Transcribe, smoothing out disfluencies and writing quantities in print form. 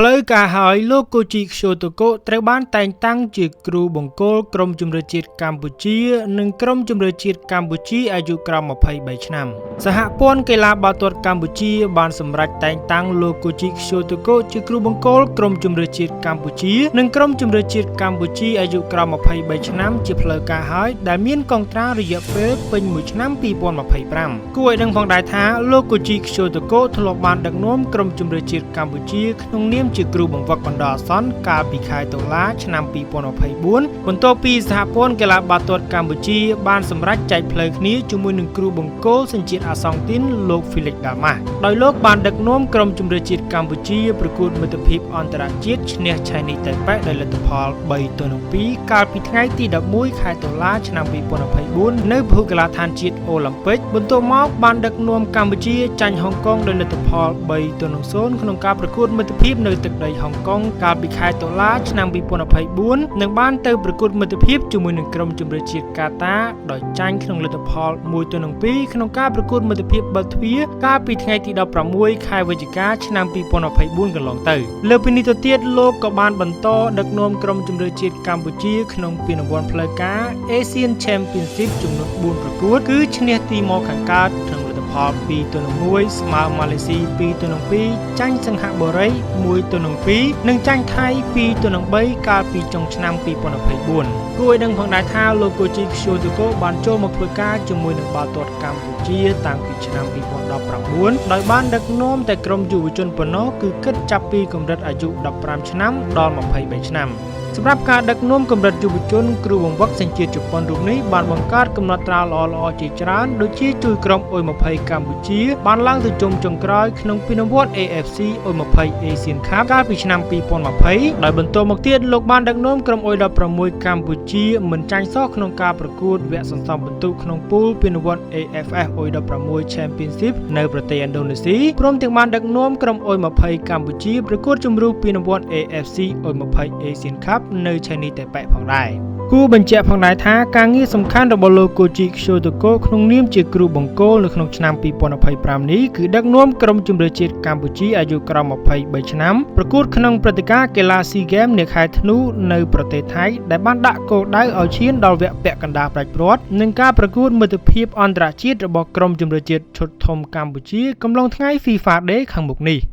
ផ្លូវការហើយលោកកូជីខ្យូតូកូត្រូវបានតែងតាំងជាគ្រូបង្គោលក្រុមជម្រើសជាតិកម្ពុជា និងក្រុមជម្រើសជាតិកម្ពុជាអាយុក្រោម23ឆ្នាំសហព័ន្ធកីឡាបាល់ទាត់កម្ពុជាបានសម្រេចតែងតាំងលោកកូជីខ្យូតូកូជាគ្រូបង្គោលក្រុមជម្រើសជាតិកម្ពុជា និងក្រុមជម្រើសជាតិកម្ពុជាអាយុក្រោម23ឆ្នាំជាផ្លូវការហើយដែលមានកងត្រារយៈពេលពេញមួយឆ្នាំ2025គួរឲ្យដឹងផងដែរថាលោកកូជីខ្យូតូកូធ្លាប់បានដឹកនាំក្រុមជម្រើសជាតិកម្ពុជាក្នុងនាមជាគ្រូបង្វឹកបណ្ដោះអាសន្នកាលពីខែតុលាឆ្នាំ2024បន្ទាប់ពីសហព័ន្ធកីឡាបាល់ទាត់កម្ពុជាបានសម្រេចចែកផ្លូវគ្នាជាមួយនឹងគ្រូបង្គោលសញ្ជាតិអាសង់ទីនលោកហ្វីលិកដាម៉ាស់ដោយលោកបានដឹកនាំក្រុមជម្រើសជាតិកម្ពុជាប្រកួតមិត្តភាពអន្តរជាតិឈ្នះឆៃនីតៃប៉េដោយលទ្ធផល3-2កាលពីថ្ងៃទី11ខែតុលាឆ្នាំ2024នៅពហុកីឡដ្ឋានជាតិអូឡ িম্প ិកបន្ទាប់មកបានដឹកនាំកម្ពុជាចាញ់ហុងកុងដោយលទ្ធផល3-0ក្នុងការប្រកួតមិត្តភាពនៅទឹកដីហុងកុងកាលពីខែតុលាឆ្នាំ2024និងបានទៅប្រកួតមិត្តភាពជាមួយនឹងក្រុមជម្រើសជាតិកាតាដោយចាញ់ក្នុងលទ្ធផល1-2ក្នុងការប្រកួតមិត្តភាពបើកទ្វារកាលពីថ្ងៃទី16ខែវិច្ឆិកាឆ្នាំ2024កន្លងទៅលើពីនេះទៅទៀតលោកក៏បានបន្តដឹកនាំក្រុមជម្រើសជាតិកម្ពុជាក្នុងពានរង្វាន់ផ្លូវការ Asian Championship ចំនួន4ប្រកួតគឺឈ្នះទីម៉ខាងកើតក្នុងលទ្ធផល2-1ស្មើម៉ាឡេស៊ី2-2ចាញ់សិង្ហបុរី1-2និងចាញ់ថៃ2-3កាលពីចុងឆ្នាំ2024គួរឲ្យដឹងផងដែរថាលោកកូជីខ្យូតូកូបានចូលមកធ្វើការជាមួយនឹងបាល់ទាត់កម្ពុជាតាំងពីឆ្នាំ2019ដោយបានដឹកនាំតែក្រុមយុវជនប៉ុណ្ណោះគឺគិតចាប់ពីកម្រិតអាយុ15ឆ្នាំដល់23ឆ្នាំសម្រាប់ការដឹកនាំកម្រិតយុវជនគ្រូបង្វឹកសញ្ជាតិជប៉ុនរូបនេះបានបង្កើតកំណត់ត្រាល្អៗជាច្រើនដូចជាជួយក្រុមអ៊ុយ20កម្ពុជាបានឡើងទៅជុំចុងក្រោយក្នុងពានរង្វាន់ AFC អ៊ុយ20 Asian Cup កាលពីឆ្នាំ2020ដោយបន្ទាប់មកទៀតលោកបានដឹកនាំក្រុមអ៊ុយ16កម្ពុជាមិនចាញ់សោះក្នុងការប្រកួតវគ្គសន្សំពិន្ទុក្នុងពូលពានរង្វាន់ AFF អ៊ុយ16 Championship នៅប្រទេសឥណ្ឌូនេស៊ីព្រមទាំងបានដឹកនាំក្រុមអ៊ុយ20កម្ពុជាប្រកួតជម្រុះពានរង្វាន់ AFC អ៊ុយ20 Asian Cup នៅឆៃនីតៃប៉េផងដែរគួរបញ្ជាក់ផងដែរថាការងារសំខាន់របស់លោកកូជីខ្យូតូកូក្នុងនាមជាគ្រូបង្គោលនៅក្នុងឆ្នាំ2025នេះគឺដឹកនាំក្រុមជម្រើសជាតិកម្ពុជាអាយុក្រោម23ឆ្នាំប្រកួតក្នុងព្រឹត្តិការណ៍កីឡាស៊ីហ្គេមនាខែធ្នូនៅប្រទេសថៃដែលបានដាក់គោលដៅឲ្យឈានដល់វគ្គពាក់កណ្ដាលផ្ដាច់ព្រាត់និងការប្រកួតមិត្តភាពអន្តរជាតិរបស់ក្រុមជម្រើសជាតិឈុតធំកម្ពុជាកំឡុងថ្ងៃ FIFA Day ខាងមុខនេះ។